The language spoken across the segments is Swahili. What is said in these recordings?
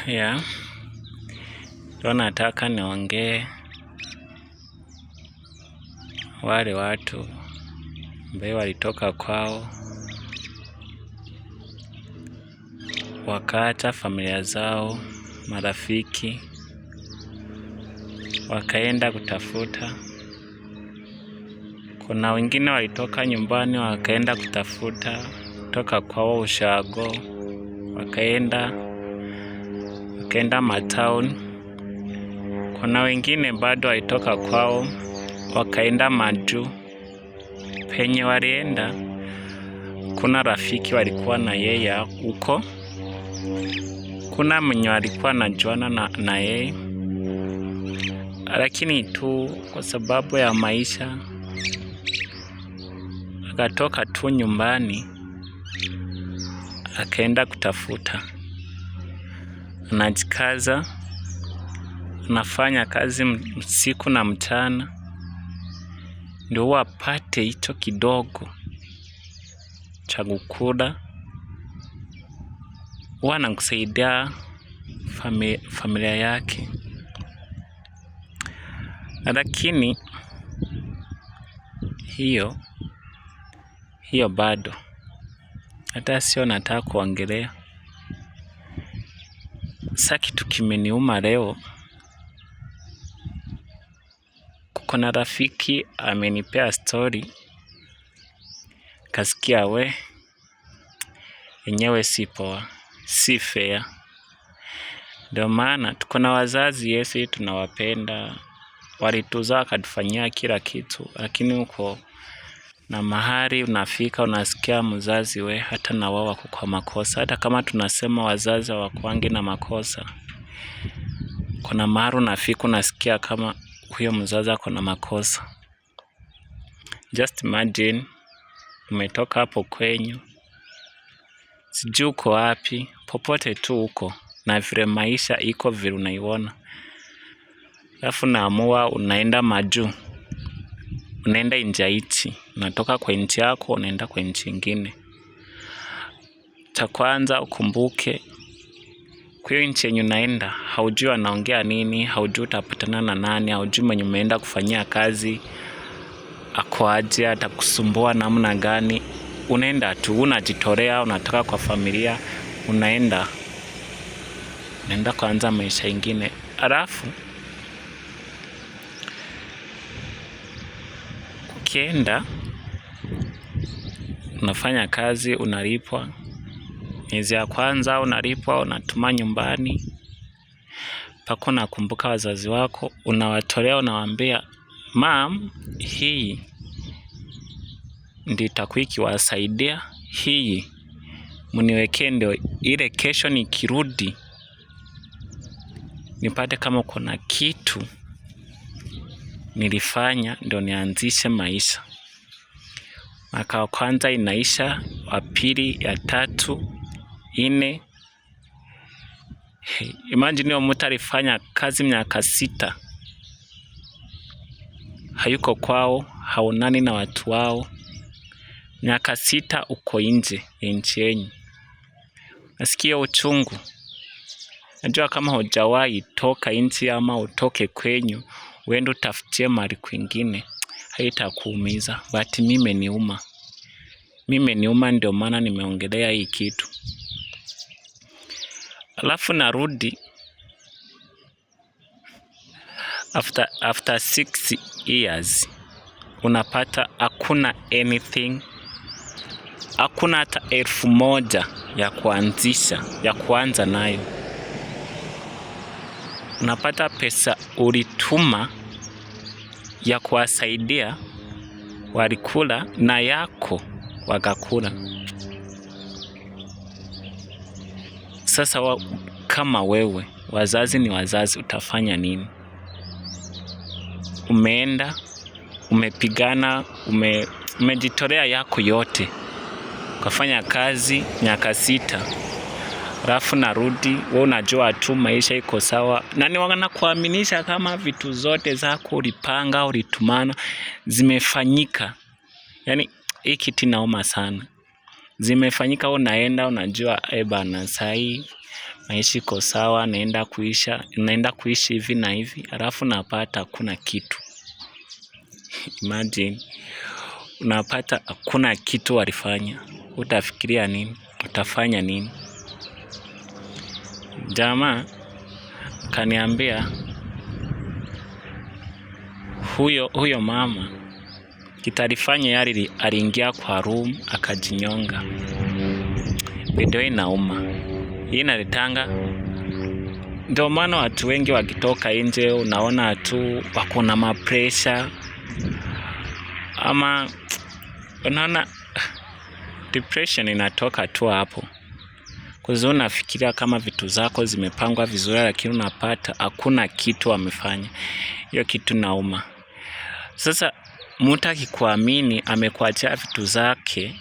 Yeah, leo nataka niongee wale watu ambaye walitoka kwao wakaacha familia zao, marafiki, wakaenda kutafuta. Kuna wengine walitoka nyumbani wakaenda kutafuta kutoka kwao ushago, wakaenda matown. Kuna wengine bado walitoka kwao wakaenda majuu. Penye walienda kuna rafiki walikuwa na yeye huko, kuna mwenye walikuwa wanajuana na yeye, lakini tu kwa sababu ya maisha akatoka tu nyumbani akaenda kutafuta. Anajikaza, anafanya kazi usiku na mchana ndio apate hicho kidogo cha kukula. Huwa anakusaidia familia yake, lakini hiyo bado hata sio nataka kuongelea. Sa kitu kimeniuma leo, kuko na rafiki amenipea story, kasikia we enyewe si poa, si fair. Ndio maana tuko na wazazi, yes, tunawapenda, walituzaa wakatufanyia kila kitu, lakini uko na mahali unafika unasikia mzazi we hata na wao wako kwa makosa. Hata kama tunasema wazazi hawakuangi na makosa, kuna mahali unafika unasikia kama huyo mzazi ako na makosa. Just imagine umetoka hapo kwenyu, sijui uko wapi, popote tu uko na vile maisha iko vile unaiona, alafu unaamua unaenda majuu, unaenda nje ya nchi, unatoka kwa nchi yako unaenda kwa nchi ingine. Cha kwanza ukumbuke, kwa hiyo nchi yenye unaenda haujui wanaongea nini, haujui utapatana na nani, haujui mwenye umeenda kufanyia kazi ako aje, atakusumbua namna gani. Unaenda tu, unajitolea, unatoka kwa familia, unaenda kuanza maisha ingine. Alafu ukienda unafanya kazi, unalipwa. Miezi ya kwanza unalipwa, unatuma nyumbani mpaka unakumbuka wazazi wako, unawatolea, unawaambia, "Mum, hii ndio itakuwa ikiwasaidia, hii mniwekee ndio ile kesho nikirudi nipate kama kuna kitu nilifanya ndio nianzishe maisha." Mwaka wa kwanza inaisha, wa pili, ya tatu, nne. Imagine huyo mtu alifanya kazi miaka 6, hayuko kwao, haonani na watu wao. Miaka 6 uko nje ya nchi yenyu. Nasikia uchungu. Najua kama hujawahi toka nchi ama utoke kwenyu, uende utafutie mahali kwingine, haitakuumiza. But mimi imeniuma. Mimi imeniuma ndio maana nimeongelea hii kitu. Alafu narudi after 6 years unapata hakuna anything, hakuna hata 1,000 ya kuanzisha, ya kuanza nayo. Unapata pesa ulituma ya kuwasaidia walikula na yako wakakula. Sasa kama wewe, wazazi ni wazazi, utafanya nini? Umeenda, umepigana, umejitolea yako yote, ukafanya kazi miaka 6, alafu narudi, wewe unajua tu maisha iko sawa, na ni wanakuaminisha kama vitu zote zako ulipanga, ulitumana, zimefanyika. Yaani hii kitu inauma sana. Zimefanyika, wewe unaenda unajua, eh bana, sahii Maisha iko sawa, naenda kuishi hivi na hivi, alafu napata hakuna kitu. Imagine, unapata hakuna kitu walifanya. Utafikiria nini? Utafanya nini? Jamaa kaniambia huyo mama kitu alifanya yari aliingia kwa room akajinyonga. Video inauma. Hii inaletanga. Ndio maana watu wengi wakitoka nje unaona tu wako na mapresha ama unaona depression inatoka tu hapo. Kwanza unafikiria kama vitu zako zimepangwa vizuri, lakini unapata hakuna kitu amefanya. Hiyo kitu nauma. Sasa mtu akikuamini amekuachia vitu zake,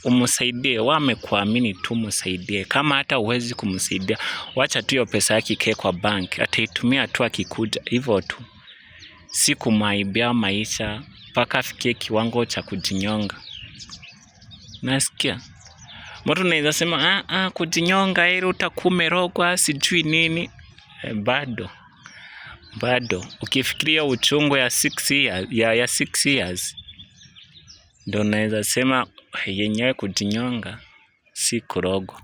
umsaidie. Wewe amekuamini tu, msaidie. Kama hata huwezi kumsaidia, wacha tu hiyo pesa yake ikae kwa bank, ataitumia tu akikuja, hivyo tu. Si kumharibia maisha mpaka afikie kiwango cha kujinyonga. Nasikia mtu anaweza sema kujinyonga ili utakuwa umerogwa sijui nini. Bado bado ukifikiria uchungu ya 6 years, ya 6 years ndio naweza sema yenyewe kujinyonga si kurogwa.